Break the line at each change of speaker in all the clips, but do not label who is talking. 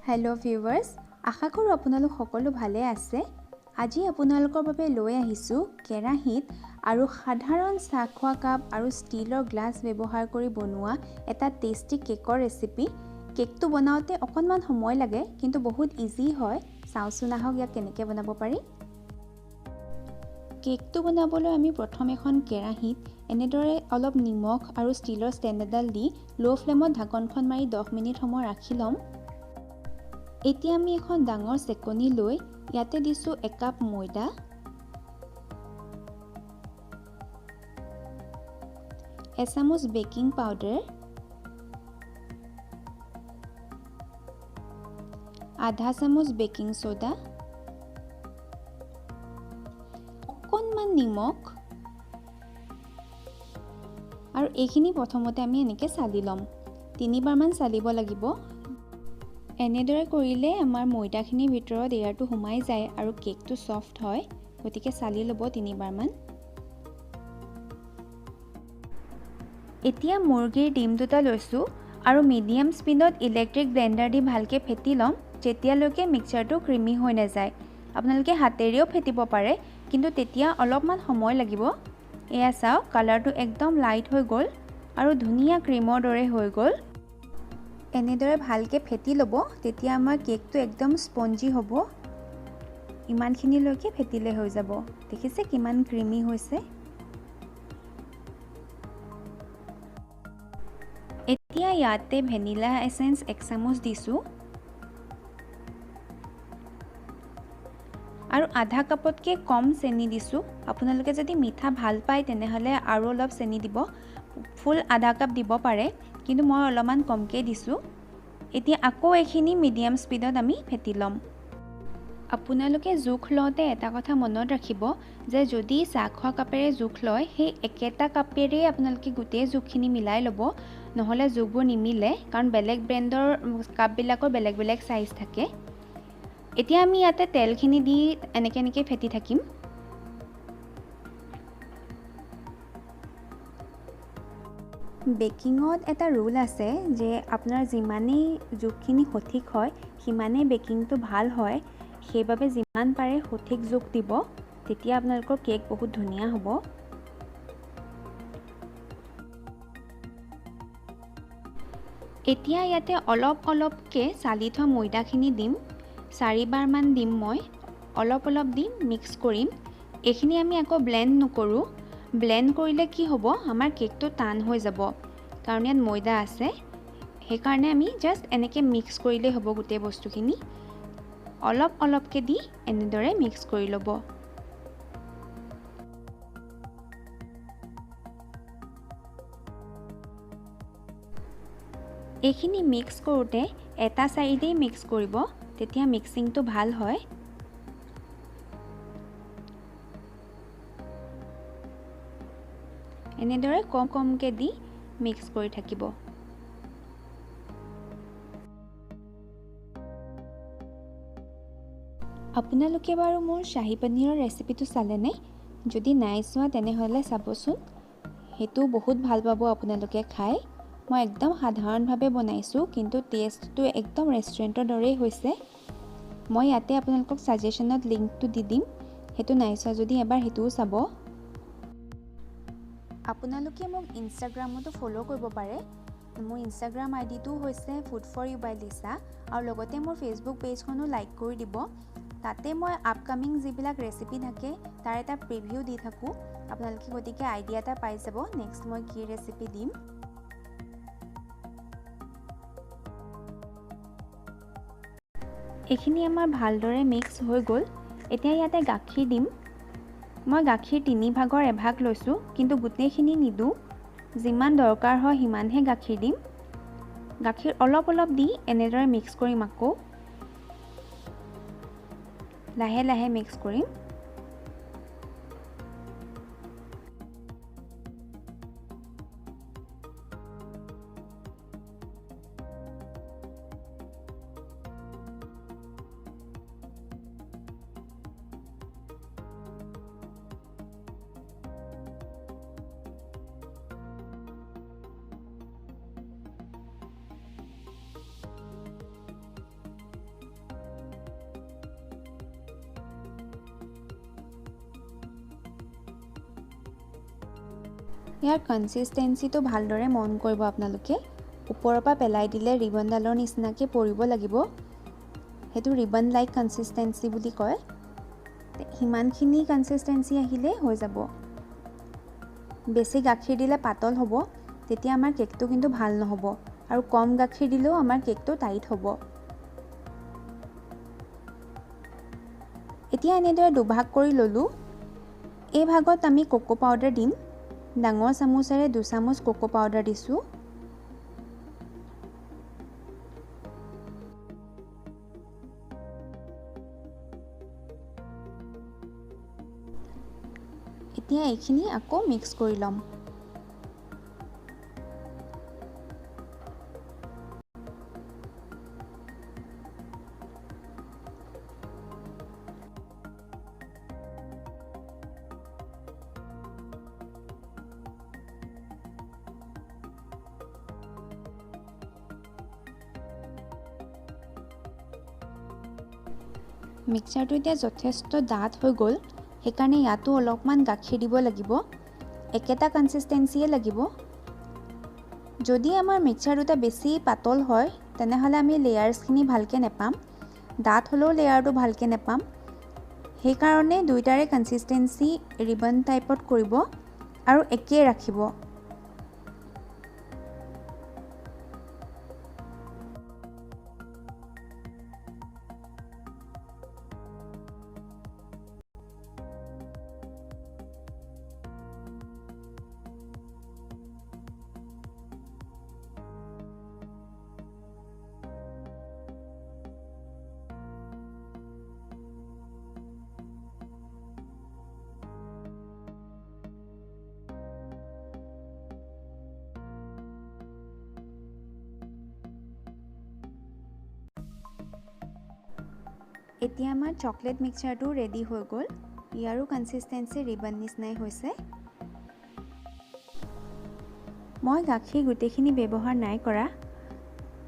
Hello' viewers, আশা কৰোঁ আপোনালোক সকলো ভালে আছে। আজি আপোনালোকৰ বাবে লৈ আহিছোঁ কেৰাহীত আৰু সাধাৰণ চাহ খোৱা কাপ আৰু ষ্টীলৰ গ্লাছ ব্যৱহাৰ কৰি বনোৱা এটা টেষ্টি কেকৰ ৰেচিপি। কেকটো বনাওঁতে অকণমান সময় লাগে, কিন্তু বহুত ইজি হয়। চাওঁচোন আহক ইয়াক কেনেকৈ বনাব পাৰি। কেকটো বনাবলৈ আমি প্ৰথম এখন কেৰাহীত এনেদৰে অলপ নিমখ আৰু ষ্টীলৰ ষ্টেণ্ড এডাল দি ল' ফ্লেমত ঢাকনখন মাৰি 10 মিনিট সময় ৰাখি ল'ম। এতিয়া আমি এখন ডাঙৰ চেকনি লৈ ইয়াতে দিছোঁ একাপ ময়দা, এচামুচ বেকিং পাউডাৰ, আধা চামুচ বেকিং চ'ডা, অকণমান নিমখ আৰু এইখিনি প্ৰথমতে আমি এনেকৈ চালি ল'ম। তিনিবাৰমান চালিব লাগিব। এনেদৰে কৰিলে আমাৰ ময়দাখিনিৰ ভিতৰত এয়াৰটো সোমাই যায় আৰু কেকটো ছফ্ট হয়, গতিকে চালি ল'ব তিনিবাৰমান। এতিয়া মুৰ্গীৰ ডিম দুটা লৈছোঁ আৰু মিডিয়াম স্পীডত ইলেক্ট্ৰিক ব্লেণ্ডাৰ দি ভালকৈ ফেটি ল'ম, যেতিয়ালৈকে মিক্সাৰটো ক্ৰিমি হৈ নাযায়। আপোনালোকে হাতেৰেও ফেটিব পাৰে, কিন্তু তেতিয়া অলপমান সময় লাগিব। এয়া চাওক, কালাৰটো একদম লাইট হৈ গ'ল আৰু ধুনীয়া ক্ৰীমৰ দৰে হৈ গ'ল। এনেদৰে ভালকৈ ফেটি ল'ব, তেতিয়া আমাৰ কেকটো একদম স্পঞ্জি হ'ব। ইমানখিনিলৈকে ফেটিলে হৈ যাব। দেখিছে কিমান ক্ৰিমি হৈছে। এতিয়া ইয়াতে ভেনিলা এচেঞ্চ এক চামুচ দিছোঁ আৰু আধা কাপতকৈ কম চেনি দিছোঁ। আপোনালোকে যদি মিঠা ভাল পায় তেনেহ'লে আৰু অলপ চেনি দিব, ফুল আধা কাপ দিব পাৰে, কিন্তু মই অলপমান কমকৈ দিছোঁ। এতিয়া আকৌ এইখিনি মিডিয়াম স্পীডত আমি ফেটি ল'ম। আপোনালোকে জোখ লওঁতে এটা কথা মনত ৰাখিব যে যদি চাহ খোৱা কাপেৰে জোখ লয়, সেই একেটা কাপেৰেই আপোনালোকে গোটেই জোখখিনি মিলাই ল'ব, নহ'লে জোখবোৰ নিমিলে, কাৰণ বেলেগ ব্ৰেণ্ডৰ কাপবিলাকৰ বেলেগ বেলেগ চাইজ থাকে। এতিয়া আমি ইয়াতে তেলখিনি দি এনেকৈ এনেকৈ ফেটি থাকিম। বেকিঙত এটা ৰুল আছে যে আপোনাৰ যিমানেই জোখখিনি সঠিক হয় সিমানেই বেকিংটো ভাল হয়, সেইবাবে যিমান পাৰে সঠিক জোখ দিব, তেতিয়া আপোনালোকৰ কেক বহুত ধুনীয়া হ'ব। এতিয়া ইয়াতে অলপ অলপকৈ চালি থোৱা ময়দাখিনি দিম, চাৰিবাৰমান দিম মই, অলপ অলপ দি মিক্স কৰিম। এইখিনি আমি আকৌ ব্লেণ্ড নকৰোঁ। ব্লেণ্ড কৰিলে কি হ'ব, আমাৰ কেকটো টান হৈ যাব, কাৰণ ইয়াত ময়দা আছে। সেইকাৰণে আমি জাষ্ট এনেকৈ মিক্স কৰিলেই হ'ব। গোটেই বস্তুখিনি অলপ অলপকৈ দি এনেদৰে মিক্স কৰি ল'ব। এইখিনি মিক্স কৰোঁতে এটা চাইডেই মিক্স কৰিব, তেতিয়া মিক্সিংটো ভাল হয়। এনেদৰে কম কমকৈ দি মিক্স কৰি থাকিব। আপোনালোকে বাৰু মোৰ শ্বাহী পনীৰৰ ৰেচিপিটো চালেনে? যদি নাই চোৱা তেনেহ'লে চাবচোন, সেইটো বহুত ভাল পাব আপোনালোকে খাই। মই একদম সাধাৰণভাৱে বনাইছোঁ, কিন্তু টেষ্টটো একদম ৰেষ্টুৰেণ্টৰ দৰেই হৈছে। মই ইয়াতে আপোনালোকক ছাজেশ্যনত লিংকটো দি দিম, সেইটো নাই চোৱা যদি এবাৰ সেইটোও চাব। আপোনালোকে মোক ইনষ্টাগ্ৰামতো ফ'ল' কৰিব পাৰে। মোৰ ইনষ্টাগ্ৰাম আই ডিটো হৈছে food for you by Lisa, আৰু লগতে মোৰ ফেচবুক পেজখনো লাইক কৰি দিব। তাতে মই আপকামিং যিবিলাক ৰেচিপি থাকে তাৰ এটা প্ৰিভিউ দি থাকোঁ আপোনালোকে, গতিকে আইডিয়া এটা পাই যাব নেক্সট মই কি ৰেচিপি দিম। এইখিনি আমাৰ ভালদৰে মিক্স হৈ গ'ল। এতিয়া ইয়াতে গাখীৰ দিম। মই গাখীৰ 3 ভাগৰ এভাগ লৈছোঁ, কিন্তু গোটেইখিনি নিদিওঁ, যিমান দৰকাৰ হয় সিমানহে গাখীৰ দিম। গাখীৰ অলপ অলপ দি এনেদৰে মিক্স কৰিম, আকৌ লাহে লাহে মিক্স কৰিম। ইয়াৰ কনচিষ্টেঞ্চিটো ভালদৰে মন কৰিব আপোনালোকে। ওপৰৰ পৰা পেলাই দিলে ৰিবনডালৰ নিচিনাকৈ পৰিব লাগিব, সেইটো ৰিবন লাইক কনচিষ্টেঞ্চি বুলি কয়। সিমানখিনি কনচিষ্টেঞ্চি আহিলেই হৈ যাব। বেছি গাখীৰ দিলে পাতল হ'ব, তেতিয়া আমাৰ কেকটো কিন্তু ভাল নহ'ব, আৰু কম গাখীৰ দিলেও আমাৰ কেকটো টাইট হ'ব। এতিয়া এনেদৰে দুভাগ কৰি ল'লোঁ। এই ভাগত আমি কোকো পাউডাৰ দিম। ডাঙৰ চামুচেৰে 2 চামুচ কোকো পাউডাৰ দিছোঁ। এতিয়া এইখিনি আকৌ মিক্স কৰি ল'ম। মিক্সাৰটো এতিয়া যথেষ্ট ডাঠ হৈ গ'ল, সেইকাৰণে ইয়াতো অলপমান গাখীৰ দিব লাগিব। একেটা কনচিষ্টেঞ্চিয়ে লাগিব। যদি আমাৰ মিক্সাৰ দুটা বেছি পাতল হয় তেনেহ'লে আমি লেয়াৰ্ছখিনি ভালকৈ নেপাম, ডাঠ হ'লেও লেয়াৰটো ভালকৈ নেপাম। সেইকাৰণে দুয়োটাৰে কনচিষ্টেঞ্চি ৰিবন টাইপত কৰিব আৰু একেই ৰাখিব। এতিয়া আমাৰ চকলেট মিক্সাৰটো ৰেডি হৈ গ'ল। ইয়াৰো কনচিষ্টেঞ্চি ৰিবন নিচিনাই হৈছে। মই গাখীৰ গোটেইখিনি ব্যৱহাৰ নাই কৰা,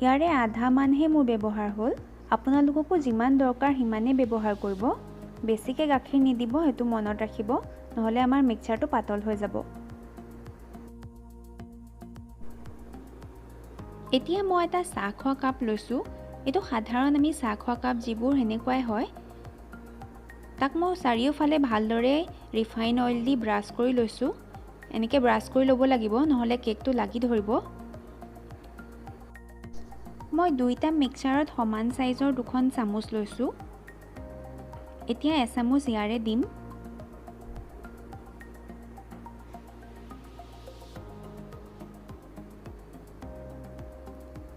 ইয়াৰে আধা মানহে মোৰ ব্যৱহাৰ হ'ল। আপোনালোককো যিমান দৰকাৰ সিমানেই ব্যৱহাৰ কৰিব, বেছিকৈ গাখীৰ নিদিব, সেইটো মনত ৰাখিব, নহ'লে আমাৰ মিক্সাৰটো পাতল হৈ যাব। এতিয়া মই এটা চাহ খোৱা কাপ লৈছোঁ। এইটো সাধাৰণ আমি চাহ খোৱা কাপ যিবোৰ সেনেকুৱাই হয়। তাক মই চাৰিওফালে ভালদৰে ৰিফাইন অইল দি ব্ৰাছ কৰি লৈছোঁ। এনেকৈ ব্ৰাছ কৰি ল'ব লাগিব, নহ'লে কেকটো লাগি ধৰিব। মই দুইটা মিক্সাৰত সমান চাইজৰ দুখন চামুচ লৈছোঁ। এতিয়া এচামুচ ইয়াৰে দিম।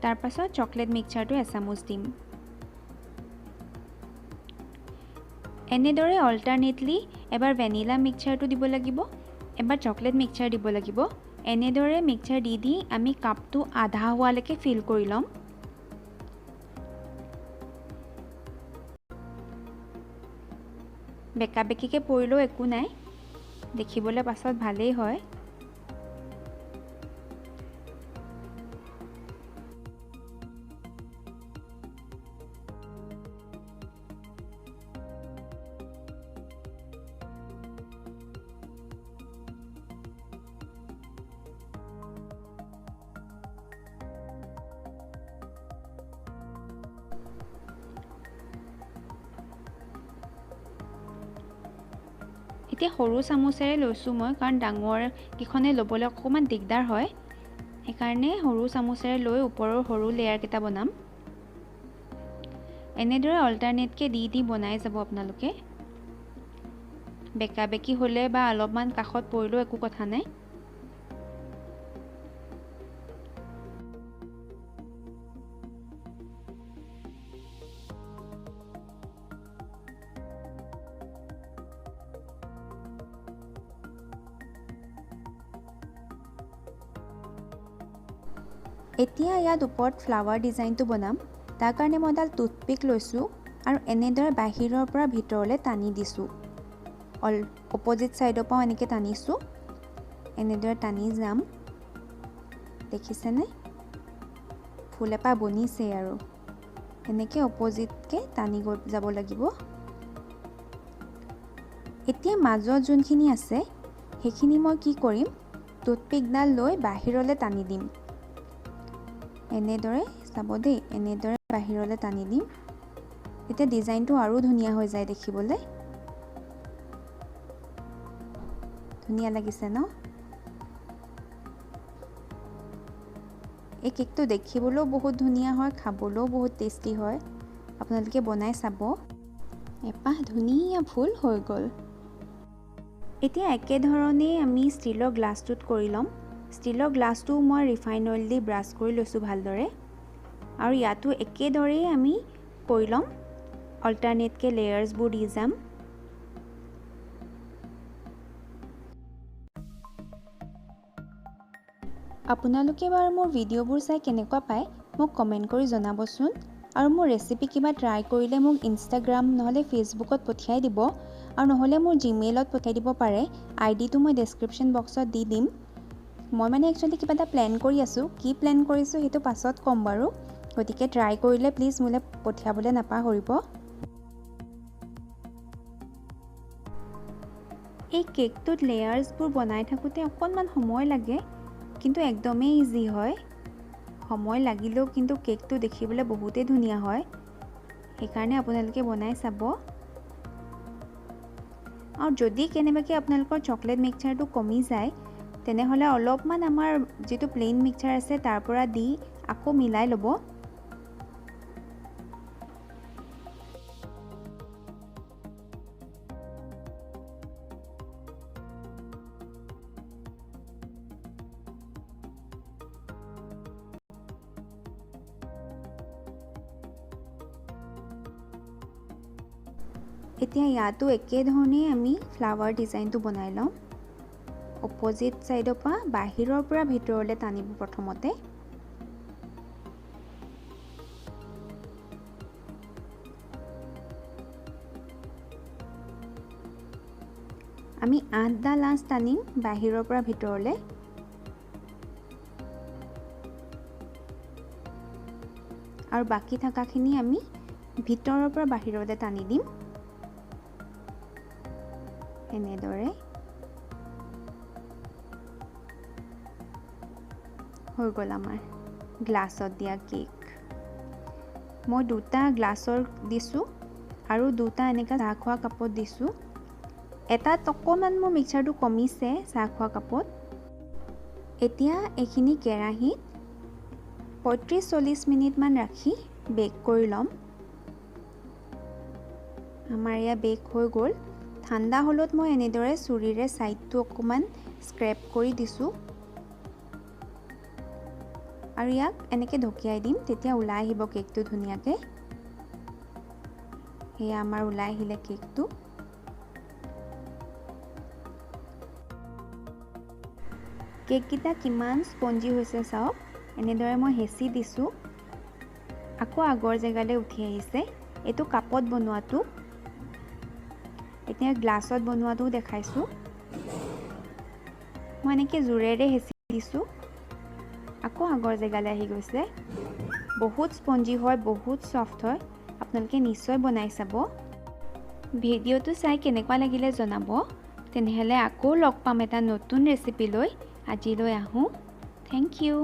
তাৰপাছত চকলেট মিক্সাৰটো এচামুচ দিম। এনেদৰে অল্টাৰনেটলি এবাৰ ভেনিলা মিক্সাৰটো দিব লাগিব, এবাৰ চকলেট মিক্সাৰ দিব লাগিব। এনেদৰে মিক্সাৰ দি দি আমি কাপটো আধা হোৱালৈকে ফিল কৰি ল'ম। বেকা বেকিকৈ পৰিলেও একো নাই, দেখিবলৈ পাছত ভালেই হয়। এতিয়া সৰু চামুচেৰে লৈছোঁ মই, কাৰণ ডাঙৰকেইখনে ল'বলৈ অকণমান দিগদাৰ হয়, সেইকাৰণে সৰু চামুচেৰে লৈ ওপৰৰ সৰু লেয়াৰকেইটা বনাম। এনেদৰে অল্টাৰনেটকৈ দি দি বনাই যাব আপোনালোকে। বেকা বেকি হ'লে বা অলপমান কাষত পৰিলেও একো কথা নাই। এতিয়া ইয়াত ওপৰত ফ্লাৱাৰ ডিজাইনটো বনাম। তাৰ কাৰণে মই এডাল টুথপিক লৈছোঁ আৰু এনেদৰে বাহিৰৰ পৰা ভিতৰলৈ টানি দিছোঁ। অপজিট ছাইডৰ পৰাও এনেকৈ টানিছোঁ, এনেদৰে টানি যাম। দেখিছেনে, ফুল এপাহ বনিছেই আৰু। এনেকৈ অপজিটকৈ টানি যাব লাগিব। এতিয়া মাজত যোনখিনি আছে সেইখিনি মই কি কৰিম, টুথপিকডাল লৈ বাহিৰলৈ টানি দিম। এনেদৰে চাব দেই, এনেদৰে বাহিৰলৈ টানি দিম। তেতিয়া ডিজাইনটো আৰু ধুনীয়া হৈ যায় দেখিবলৈ। ধুনীয়া লাগিছে ন? এই কেকটো দেখিবলৈও বহুত ধুনীয়া হয়, খাবলৈও বহুত টেষ্টি হয়। আপোনালোকে বনাই চাব। এপাহ ধুনীয়া ফুল হৈ গ'ল। এতিয়া একেধৰণেই আমি ষ্টীলৰ গ্লাছটোত কৰি ল'ম। ষ্টীলৰ গ্লাছটো মই ৰিফাইন অইল দি ব্ৰাছ কৰি লৈছোঁ ভালদৰে। আৰু ইয়াতো একেদৰেই আমি কৰি ল'ম, অল্টাৰনেটকৈ লেয়াৰ্ছবোৰ দি যাম। আপোনালোকে বাৰু মোৰ ভিডিঅ'বোৰ চাই কেনেকুৱা পায় মোক কমেণ্ট কৰি জনাবচোন। আৰু মোৰ ৰেচিপি কিবা ট্ৰাই কৰিলে মোক ইনষ্টাগ্ৰাম নহ'লে ফেচবুকত পঠিয়াই দিব, আৰু নহ'লে মোৰ জিমেইলত পঠিয়াই দিব পাৰে। আই ডিটো মই ডেছক্ৰিপশ্যন বক্সত দি দিম। মই মানে একচুৱেলি কিবা এটা প্লেন কৰি আছোঁ, কি প্লেন কৰিছোঁ সেইটো পাছত ক'ম বাৰু। গতিকে ট্ৰাই কৰিলে প্লিজ মোলৈ পঠিয়াবলৈ নাপাহৰিব। এই কেকটোত লেয়াৰ্ছবোৰ বনাই থাকোঁতে অকণমান সময় লাগে, কিন্তু একদমেই ইজি হয়। সময় লাগিলেও কিন্তু কেকটো দেখিবলৈ বহুতেই ধুনীয়া হয়, সেইকাৰণে আপোনালোকে বনাই চাব। আৰু যদি কেনেবাকৈ আপোনালোকৰ চকলেট মিক্সাৰটো কমি যায়, তেনেহ'লে অলপমান আমাৰ যিটো প্লেইন মিক্সাৰ আছে তাৰ পৰা দি আকৌ মিলাই ল'ব। এতিয়া ইয়াতো একেধৰণেই আমি ফ্লাৱাৰ ডিজাইনটো বনাই ল'ম। অপজিট ছাইডৰ পৰা বাহিৰৰ পৰা ভিতৰলৈ টানিব প্ৰথমতে। আমি 8ডাল আঁচ টানিম বাহিৰৰ পৰা ভিতৰলৈ। আৰু বাকী থকাখিনি আমি ভিতৰৰ পৰা বাহিৰলৈ টানি দিম এনেদৰে। হৈ গ'ল আমাৰ গ্লাছত দিয়া কেক। মই 2টা গ্লাছৰ দিছোঁ আৰু 2টা এনেকুৱা চাহ খোৱা কাপত দিছোঁ। এটাত অকণমান মোৰ মিক্সাৰটো কমিছে চাহ খোৱা কাপত। এতিয়া এইখিনি কেৰাহীত 35-40 মিনিটমান ৰাখি বেক কৰি ল'ম। আমাৰ এয়া বেক হৈ গ'ল। ঠাণ্ডা হ'লত মই এনেদৰে চুৰিৰে ছাইডটো অকণমান স্ক্ৰেপ কৰি দিছোঁ আৰু ইয়াক এনেকৈ ঢকিয়াই দিম, তেতিয়া ওলাই আহিব কেকটো ধুনীয়াকৈ। সেয়া আমাৰ ওলাই আহিলে কেকটো। কেককেইটা কিমান স্পঞ্জি হৈছে চাওক। এনেদৰে মই হেঁচি দিছোঁ, আকৌ আগৰ জেগালৈ উঠি আহিছে। এইটো কাপত বনোৱাটো, এতিয়া গ্লাছত বনোৱাটোও দেখাইছোঁ। মই এনেকৈ জোৰেৰে হেঁচি দিছোঁ, আকৌ আগৰ জেগালৈ আহি গৈছে। বহুত স্পঞ্জি হয়, বহুত ছফ্ট হয়। আপোনালোকে নিশ্চয় বনাই চাব। ভিডিঅ'টো চাই কেনেকুৱা লাগিলে জনাব। তেনেহ'লে আকৌ লগ পাম এটা নতুন ৰেচিপি লৈ। আজিলৈ আহোঁ। Thank you.